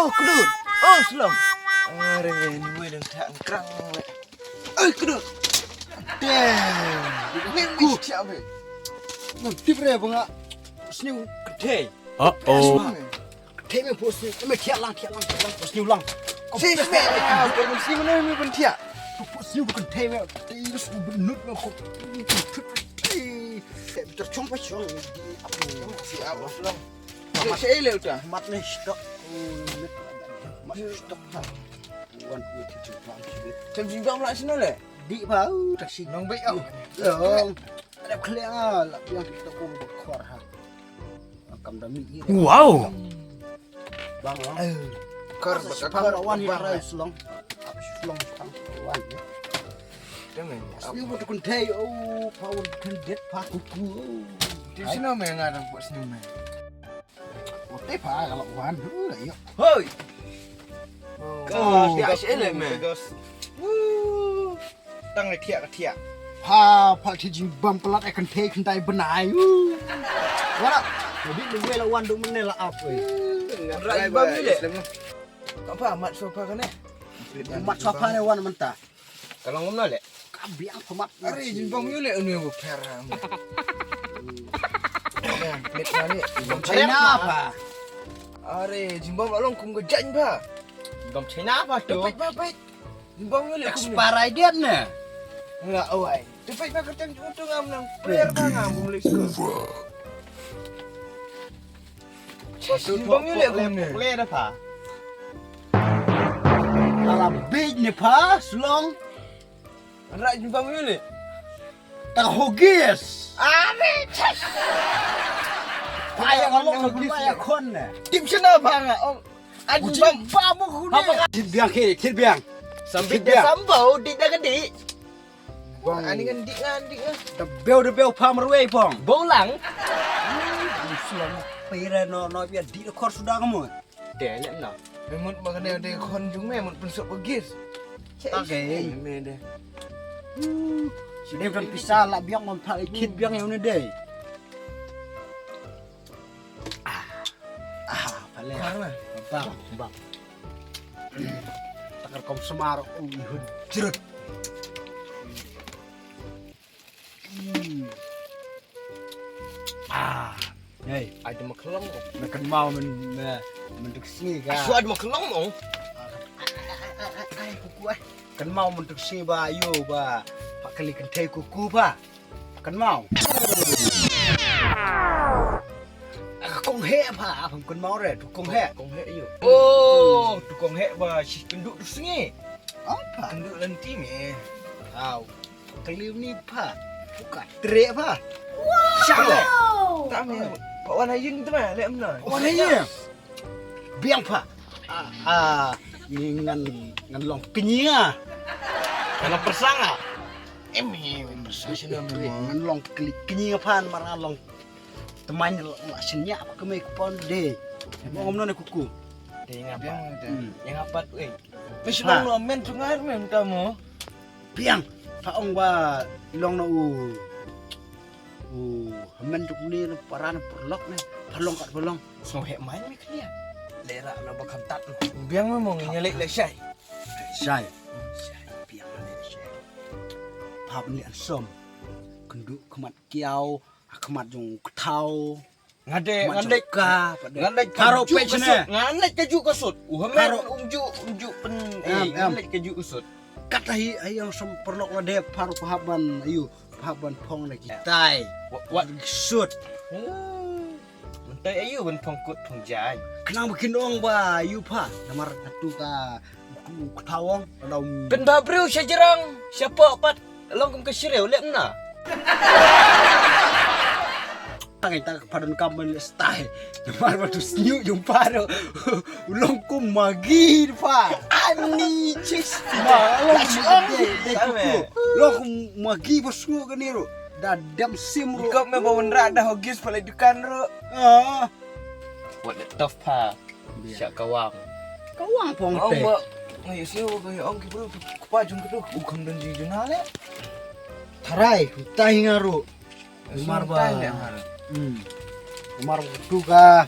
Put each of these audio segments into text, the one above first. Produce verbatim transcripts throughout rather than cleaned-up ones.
Oh, kdut. Oh, slong. Are, ni wei dang thak krang. Oi, kdut. Damn. Ni mi siap be. Ngam tip re ba nga sniew kynthei. Uh-oh. Kynthei me pho sniew. Me thiah lang, thiah lang, thiah lang. Pho sniew lang. Si me. Kor men sniew ne me pun thiah. Pho sniew kynthei me. Ti us u benut me ko. Ter chong pa chong. Si awas lang. Sa sa ele uta. Mat ne stok. Mat stok ha. Wan ku ti tu pang sibit. Tem jingbam la sino le. Di ba u taksi. Nong bai au. Long. Ada khliang ah la biang kita ko ba khor ha. Kam da mi. Wow. Bang long. Kor ba kor wan hi rai slong. Slong pang wan. Tem ne. Sniew ba tu kynthei o pa wan kyndet pa kuku. Ti sino me nga dang pho sniew me. Ote pa ka lok wan tu la yo. Hoi. Ka dia sele me. Tang le thiah ka thiah. Pa pa ti jingbam palat e kynthei kynthei bnai. Wala. Jadi ni wei la wan du mene la ap wei. Rai ba mi le. Ka pa mat so pa ka ne. Mat so pa ne wan mynta. Ka long kumno le? Ka biang pha mat. Are jingbam yu le unu bu pher ha. Met ma le. China pa. Are jingbam along kum ka jan pa. Jingbam China pa tu. Pait pa pait. Jingbam yu le kum. Expired ne. La oi. Tu pait pa ka tang tu ngam nang pher pa ngam bum le. Jingbam yu le kum ne. Le da pa. Ala big ne pa slong. Rak jingbam yu le. Ta hugis. Are chas. Pa ya ngalong hugis ya kon ne. Tim sina ba nga ong. Ajin bam ba bu hugis. Thit biang ke, thit biang. Sambit da sambau, di da gedi. Bang. Ani ngan di ngan di ngan. Da beu da beu pa marwei pong. Bau lang. Suang pira no no bia di da kor suda ngamut. Te lem na. Me mut ba kane de khon jong me mut pynsuk ba gis. Okay. Me de. Si de kan pisa la biang man phak kit biang yang ne de. Ah. Ah, pale. Bang, bang. Takar kom semar u ihud jerut. Hmm. Ah. Hey, ai de maklong. Na kan mau men men men tuk sngi ga. Su ai de maklong mo. Ai kuku ai. Kan mau men tuk sngi ba yu ba. Pa kali kan thei kuku ba. Kan mau. Kong he pa, apa kan mau re, tu kong he. Kong he yu. Oh, tu kong he ba si kenduk tu sngi. Apa? Kenduk lenti me. Au. Kaliu ni pa. Buka trek pa. Siapa? Tak me. Pak Wan Haying tu mah, lek mana? Wan Haying. Biang pa. Ah, ah, ni ngan ngan long kenying ah. Ngan persang ah. Em, em, persang. Ngan long kenying pa, mar ngan long. Teman la senya pa kemai kupon de. Mo ngom non kuku. De ngapa? Yang apa tu eh? Mesti long no men tu ngar men kamu. Piang, pha ong ba long na u. U, hamen tuk ni na paran paralok ni. Pha long kat pha long. Sngewheh mai mi khlia. Lera na ba khantat. Biang me mong nya lek lek shai. Shai. Shai, piang na lek shai. Pha ban lek som. Kynduh khmat kiaw, khmat jong kthaw. Nga de, nga de ka, nga de ka ju ka sut, nga de ka ju ka sut. U hamen um ju, um ju pen, eh, nga de ka ju ka sut. Kat ahi, ahi yang som paralok la de, phar pahap ban, ayu, pahap ban phong na kitai. Wat, wat sut. Mentai ayu ban phong kut phong jai. Kenang bikin ong ba, ayu pa, namar katu ka, ku ktawang, dalam. Pen ba briew sha jerang, sha pok pat, long kum ka shriew, lep na. Tangai ta pha donkam ban leh stai. Namar ba tu sniew jong pha ruh. U long kum magi pha. Ani chis. Ma long kum magi. Long kum magi ba sngew kane ruh. Da dem sim ruh. Kop me ba wanrah da hogis pha leh dukan ruh. Ah. Wat leh tough pha. Sha kawang. Kawang phong te. Ong ba ngai siew ba ngai ong ki bru kpa jong katu u kham don ji juna le. Tharai utai nga ruh. Umar ba. Hmm. Umar tu ka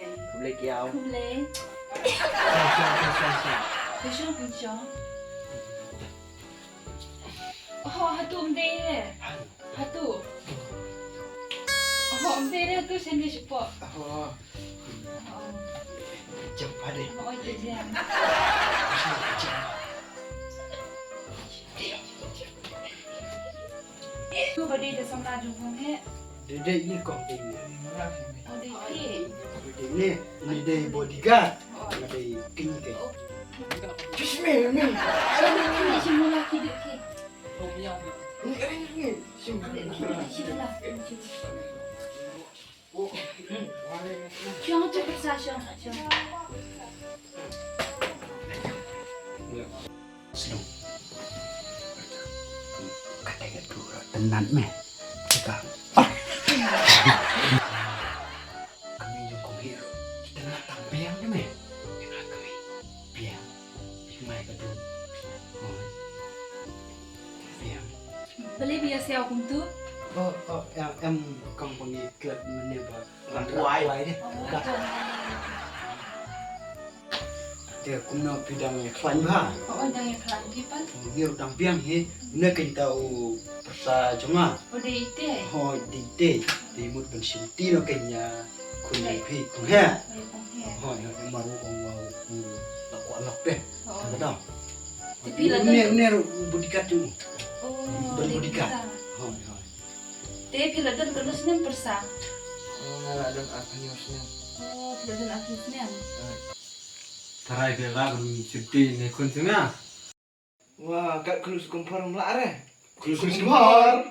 Khublei ki ïaw. Khublei. Pynshong, pynshong, pynshong. Pynshong, pynshong. Oh, hato ym dei re? Hato. Oh, ym dei re hato, shen dei shapoh. Oh. Oh. Jumpa dei. Oh, oi, te jem. Jumpa. Dei da samla jong phi ne? Dei, dei, ni kong dei ni. Oh, dei phi. Dei ni, ni dei bodyguard. Nga dei king dei. Just me, me. Ni shim la ki dei ki. Ni, ni, ni, shim. Ni shim la. Shong, shong, shong, shong. Shnong. Kata ka tu tynat me. Ka. Kami jong kong hi. Tynat tang biang me. Kami biang. Mai ka tu. Biang. Balei phi ïa siaw kumtu? Oh, oh, em, em, kong pyngi klet mane ba. Wan wai. Wai de. Oh, ka. Te kumno phi dang ïa khlaiñ bha? Oh, dang ïa khlaiñ phi pat. Oh, ngi ruh dang biang hi. Ne kynta u pyrsa jong nga. Oh, dei ite. Oh, dei ite. Dei mut ban shim ti no kynta khun phi khun he. Khun he. Oh, ïa, ïa maru ong wa u la kwah lok pe. Oh. Ka dang. Te phi la don. Ne, ne ruh bodyguard tu. Oh, bodyguard. Hoi, hoi. Te phi la don katno snem pyrsa? Nga la don arphew snem. Oh, phi la don arphew snem. Tharai phi la don siti ne khun snem. Wa, kat khun skum par mla re. Khun skum par.